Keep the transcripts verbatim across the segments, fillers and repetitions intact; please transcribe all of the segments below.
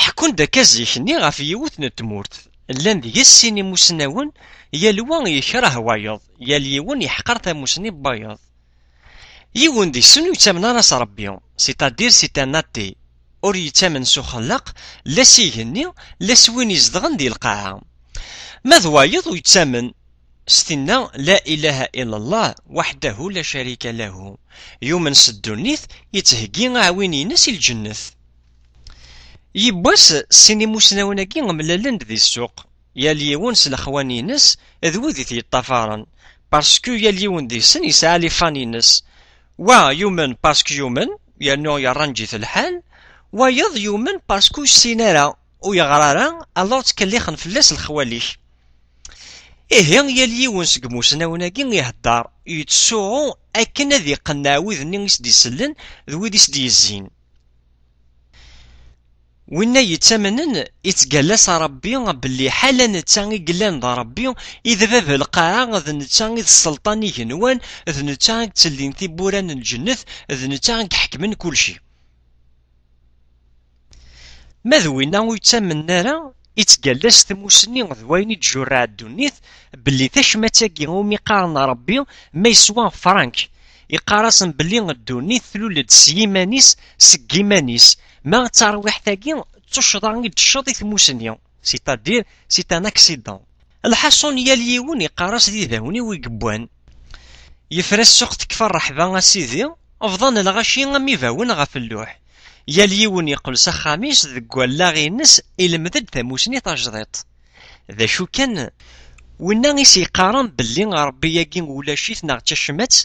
Ḥekkun-d akka zik-nni ɣef yiwet n tmurt, llan deg-s sin imusnawen, yal wa yekreh wayeḍ, yal yiwen yeḥqer tamusni n wayeḍ. Yiwen deg-sen ur yettamen ara s Ṛebbi, c'est-à-dire c'est un athée, ur yettamen s uxellaq, la s igenni, la s win izedɣen di lqaɛa. Ma d wayeḍ ur yettamen s tinna, la ilaha illallah, wahdahu la sharika lahu. Yumen s ddunit, yettheggi aɛwin-ines i lǧennet. Yiwwas, sin imusnawen-agi mlalen-d di ssuq, yal yiwen s lexwan-ines d wid i t-yeṭṭafaren, parce que yal yiwen deg-sen yesɛa les fans-ines. Wa yumen parce que yumen, yernu yerranǧ-it lḥal, wayeḍ yumen parce que ur yessin ara, ur yeɣri ara, alors ttkellixen fell-as lexwal-ik. Ihi, yal yiwen seg imusnawen-agi ihedder, yettsuɣu akken ad iqenneɛ wid-nni i s-d-isellen d wid i s-d-yezzin. Winna yettamnen, ittgalla s Ṛebbi belli ḥala netta i yellan d Ṛebbi, i d bab lqaɛa, d netta i d sselṭan igenwan, d netta i yettellin tiwwura n lǧennet, d netta i iḥekmen kulci. Ma d winna ur yettamen ara, ittgalla s tmusni d wayen i d-tjurreɛ ddunit, belli tacmat-agi umi qqaren Ṛebbi, ma yeswa frank, iqqar-asen belli ddunit tlul-d s yiman-is, seg yiman-is, ma d tarwiḥt-agi d tuccḍa i d-tecceḍ i tmusni, c'est-à-dire c'est un accident. Lḥaṣun, yal yiwen iqqar-as d idawen-iw i yewwan. Yefra ssuq, tekfa rreḥba a sidi, bḍan lɣaci am ibawen ɣef lluḥ. Yal yiwen yeqqel s axxam-is deg wallaɣ-ines, ilemmed-d tamusni tajdiṭ. D acu kan, winna i s-yeqqaren belli Ṛebbi-agi ulac-it neɣ d tacmat,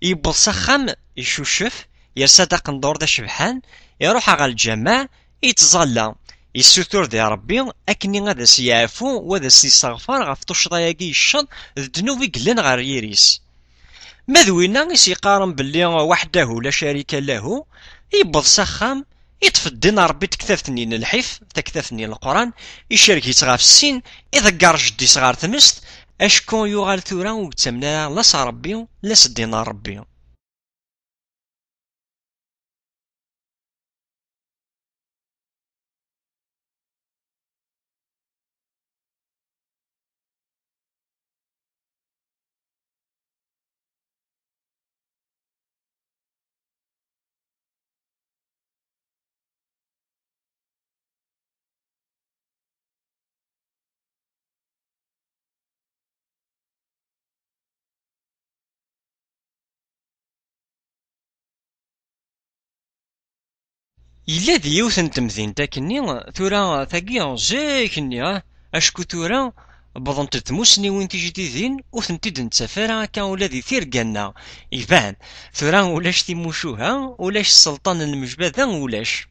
yewweḍ s axxam, icucef, yersa-d aqendur d acebḥan, iruḥ ɣer lǧameɛ, ittẓalla, issutur di Ṛebbi akken ad as-yeɛfu u ad as-yesseɣfer ɣef tuccḍa-agi yecceḍ d ddnub i yellan ɣer yiri-s. Ma d winna i s-yeqqaren belli wahdahu la sharika lahu, yewweḍ s axxam, iṭṭef ddin n Ṛebbi n tektabt-nni n lḥif, taktabt-nni n Leqran, icerreg-itt ɣef sin, iḍegger jeddi-s ɣer tmest, acku yuɣal tura ur yettamen ara la s Ṛebbi, la s ddin n Ṛebbi. Yella di yiwet n temdint akkenni, tura tagi zik-nni, ah, acku tura wwḍent-d tmusniwin tijdidin, ur tent-id-nettaf ara akka ula di tirga-nneɣ. Iban, tura ulac timucuha, ulac sselṭan n lmejbada, ulac.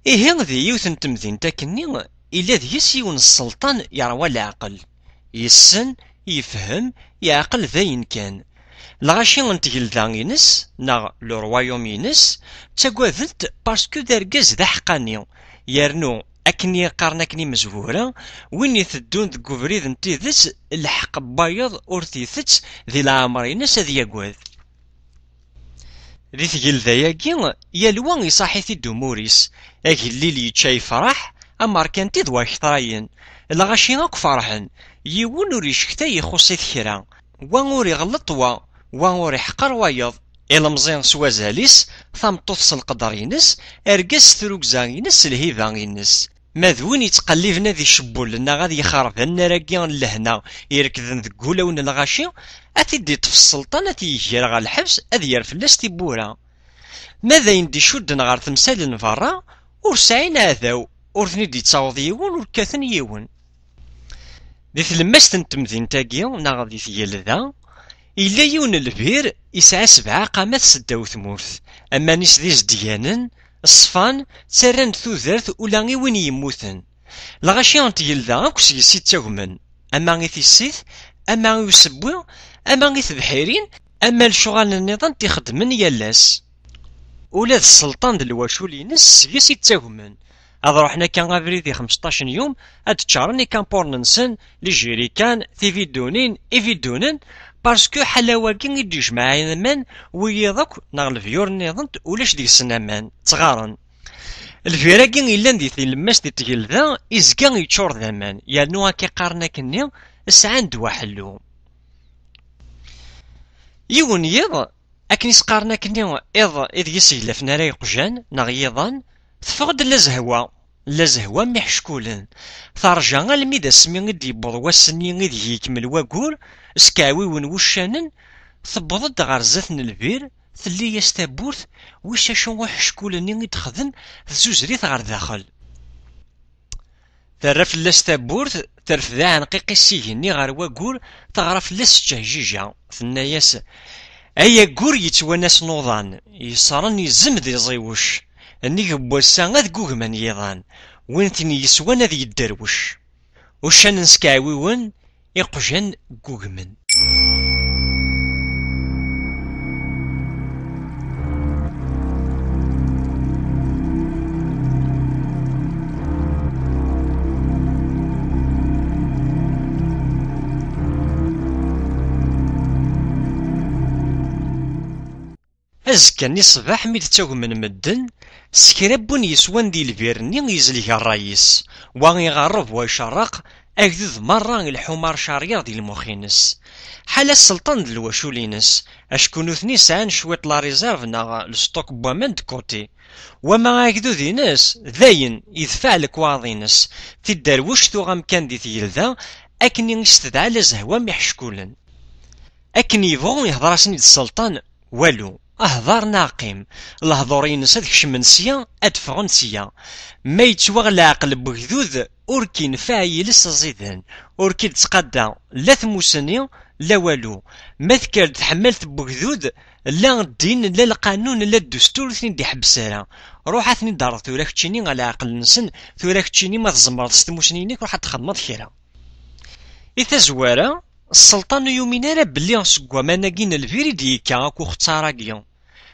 Ihi, di yiwet n temdint akkenni, illa deg-s yiwen n sselṭan yerwa leɛqel, yessen, yefhem, yeɛqel dayen kan. Lɣaci n tgelda-ines, neɣ le royaume-ines, ttaggaden-t parce que d argaz d aḥeqqani, yernu akken i qqaren akken imezwura, win iteddun deg ubrid n tidet, lḥeqq n wayeḍ ur t-itett di leɛmer-ines ad yagad. Di tgelda-agi, yal wa iṣaḥ-it-id umur-is. Agellil yečča yefreḥ, amerkanti d waktrayen. Lɣaci akk ferḥen, yiwen ur icektay ixuṣ-it kra. Wa ur iɣelleṭ wa, wa ur iḥqer wayeḍ. Ilemẓi s wazal-is, tameṭṭut s lqedr-ines, argaz s trugza-ines s lhiba-ines. Ma d win yettqelliben ad icewwel neɣ ad yexreb annar-agi n lehna irekden deg wulawen n lɣaci, ad t-id-iṭṭef sselṭan, ad t-yegger ɣer lḥebs, ad yerr fell-as tiwwura. Ma d ayen d-icudden ɣer temsal n berra, ur sɛin aɛdaw, ur ten-id-ittaweḍ yiwen, ur kkaten yiwen. Di tlemmast n temdint-agi, neɣ di tgelda, yella yiwen n lbir, yesɛa sebɛa qamat seddaw tmurt. Aman-is d izedganen, ṣfan, ttarran-d tudert ula i win yemmuten. Lɣaci n tgelda akk seg-s i ttagmen, ama i tissit, ama i usewwi, ama i tebḥirin, ama lecɣal nniḍen t-ixeddmen yal ass. Ula d sselṭan d lwacul-ines seg-s i ttagmen. Ad ruḥen akka abrid i xemseṭṭac n yum, ad ččaren ikampuren-nsen, lijirikan, tibidunin, ibidunen, parce que ḥala wagi i d-ijemɛen aman, wiyiḍ akk, neɣ lebyur nniḍen, ulac deg-sen aman, ttɣaren. Lbir-agi yellan di tlemmast di tgelda, izga yeččur d aman, yernu akka qqaren akkenni, sɛan ddwa ḥellu. Yiwen yiḍ, akken i s-qqaren akkenni, iḍ ideg i seglafen ara yeqjan, neɣ yiḍan, teffeɣ-d la zehwa, la zehwa m iḥeckulen. Terǧa almi d asmi i d-yewweḍ wass-nni ideg yekmel waggur, skeɛwiwen wuccanen, tewweḍ-d ɣer zdat n lbir, telli-yas tawwurt, wiss acu uḥeckul-nni i d-texdem, tzuzer-it ɣer daxel. Terra fell-as tawwurt, terfed aɛenqiq-is s igenni ɣer waggur, teɣra fell-as s ǧehjija, tenna-yas: "Ay aggur yettwanasen uḍan, yeṣren izzem d iẓiwec, nnig n wass-a ad ggugmen yiḍan, win ten-yeswan ad yedderwec." Uccanen skeɛwiwen, iqjan ggugmen. Azekka-nni ṣṣbeḥ mi d-ttagmen medden, s kra n win yeswan di lbir-nni yezleg ṛṛay-is, wa iɣerreb wa icerreq, agdud merra ileḥḥu marcariya di lmux-ines. Ḥala sselṭan d lwacul-ines, acku nutni sɛan cwiṭ la réserve neɣ le stock n waman de côté. Wama agdud-ines, dayen, idfeɛ lekwaɣeḍ-ines. Tidderwect tuɣ amkan di tgelda, akken i s-tedɛa la zehwa m iḥeckulen. Akken yebɣu ihder-asen-id sselṭan, walu. Ahḍer neɣ qqim, lehdur-ines ad kecmen sya, ad ffɣen sya. Ma yettwaɣ leɛqel n wegdud, ur k-infaɛ yiles ẓiden, ur k-id-ttqadda la tmusni, la walu. Ma tekker-d teḥmalt n wegdud, la ddin, la lqanun, la ddustur ur ten-id-iḥebbes ara. Ruḥ ad ten-id-terreḍ tura keččini ɣer leɛqel-nsen, tura keččini ma tzemreḍ s tmusni-inek ruḥ ad txedmeḍ kra. I tazwara, sselṭan ur yumin ara belli seg waman-agi n lbir i d-yekka akk uxeṭṭar-agi.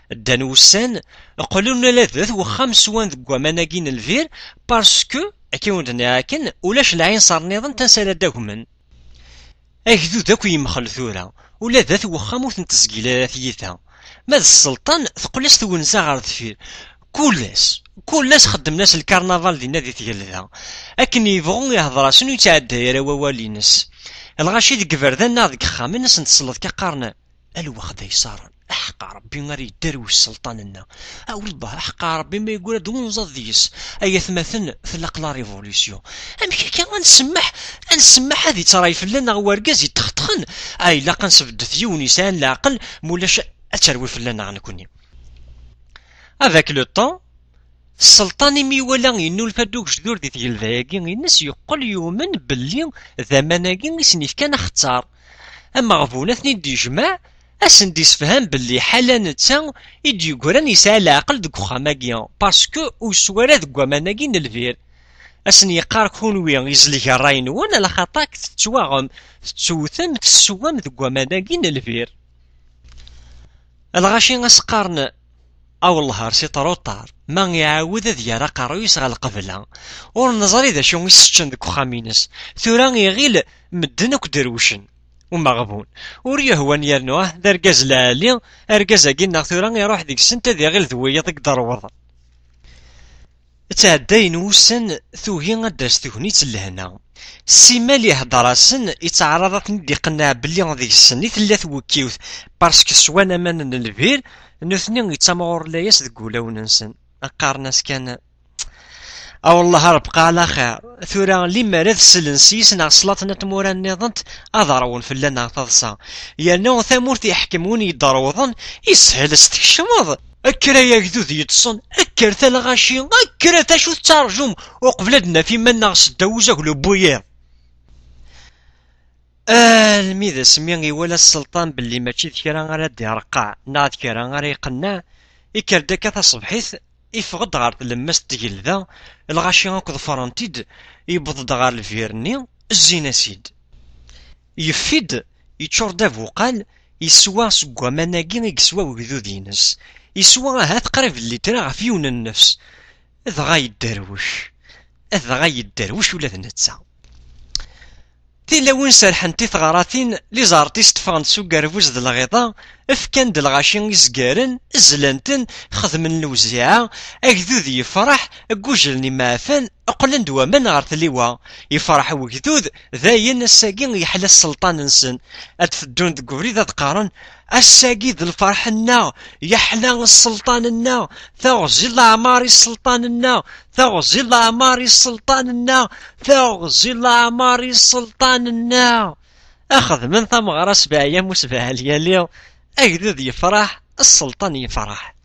Ddan wussan, qqlen ula d at wexxam swan deg waman-agi n lbir, parce que, akka i wen-d-nniɣ akken, ulac lɛinṣer nniḍen tansa ara d-agmen. Agdud akk yemxel tura, ula d at wexxam ur ten-tezgil ara tyita. Ma d sselṭan, teqqel-as twenza ɣer deffir. Kul ass, kul ass xeddmen-as lkarnaval dinna di tgelda. Akken yebɣu ihder-asen ur yettɛedday ara wawal-ines. Lɣaci deg iberdan neɣ deg ixxamen ad sen-tesleḍ kan qqaren: "A lweqt ay ṣaren, aḥeqqa Rebbi ara yedderwec sselṭan-nneɣ. A wellah, aḥeqqa Rebbi ma yeggura-d unẓad deg-s. Ay atmaten, tlaq la révolution." Amek akka ad nsemmeḥ, ad nsemmeḥ ad yettray fell-aneɣ wergaz yettxeṭxen? A ilaq ad nesbeddet yiwen yesɛan leɛqel, mulac ad terwi fell-aneɣ nekkni. Avec le temps, sselṭan imi iwala yennulfa-d ugejdur di tgelda-agi-ines, yeqqel yumen belli d aman-agi i sen-ifkan axeṭṭar. Ameɣbun ad ten-id-yejmeɛ, ad sen-d-isefham belli ḥala netta i d-yeggran yesɛa leɛqel deg uxxam-agi, parce que ur yeswa ara deg waman-agi n lbir. Ad sen-yeqqar: "Kunwi, yezleg ṛṛay-nwen, alaxaṭer tettwaɣem, tettewtem, tessewwam deg waman-agi n lbir." Lɣaci as-qqaren: "A wellah, c'est trop tard, ma iɛawed ad yerr aqerruy-is ɣer lqebla. Ur neẓri d acu i s-seččen deg uxxam-ines. Tura iɣil medden akk derwcen." Umeɣbun ur yehwan yernu, ah, d argaz lɛali, argaz-agi-nneɣ tura iruḥ deg-sent ad iɣil d wiyaḍ i yedderwḍen. Ttɛeddayen wussan, tugi ad d-tas tegnit n lehna. Simal ihedder-asen, ittɛaraḍ ad ten-id-iqenneɛ belli deg-sen i tella twekkiwt, parce que swan aman n lbir, nutni yettamɣur layas deg wulawen-nsen. Qqaren-as kan: "A wellah, a Rebqa ɛla xir, tura limer ad slen s yis-neɣ slaṭ n tmura nniḍen, ad ṛwun fell-aneɣ taḍsa. Yernu tamurt iḥkem win yedderwḍen, ishel ad s-tkecmeḍ. Kker ay agdud yeṭṭsen, kker a lɣaci, kker, acu tettarǧum uqbel ad d-naf iman-nneɣ seddaw uzaglu n wiyiḍ?" Almi d asmi iwala sselṭan belli mačči d kra ara d-ireqqeɛ neɣ d kra ara iqenneɛ, ikker-d akka taṣebḥit, iffeɣ-d ɣer tlemmast n tgelda, lɣaci akk ḍefren-t-id, yewweḍ-d ɣer lbir-nni, zzin-as-id. Yeffi-d, yeččur d abuqal, yeswa seg waman-agi i yeswa wegdud-ines. Yeswa ahat qrib n litra ɣef yiwen nnefs. Dɣa yedderwec. Dɣa yedderwec ula d netta. Tilawin serḥent i teɣratin, les artistes ffɣen-d s ugerbuz d lɣiḍa, fkan-d lɣaci izgaren, zlan-ten, xedmen lewziɛa, agdud yefreḥ, ggujlen imeɛfan, qqlen-d waman ɣer tliwa. Yefreḥ wegdud, dayen ass-agi yeḥla sselṭan-nsen. Ad teddun deg ubrid ad qqaren: "Ass-agi d lferḥ-nneɣ, yeḥla sselṭan-nneɣ, taɣzi leɛmer i sselṭan-nneɣ, taɣzi leɛmer i sselṭan-nneɣ, taɣzi leɛmer i sselṭan-nneɣ." Axedmen tameɣra sbeɛyam u sbeɛlyali, agdud yefreḥ, sselṭan yefreḥ.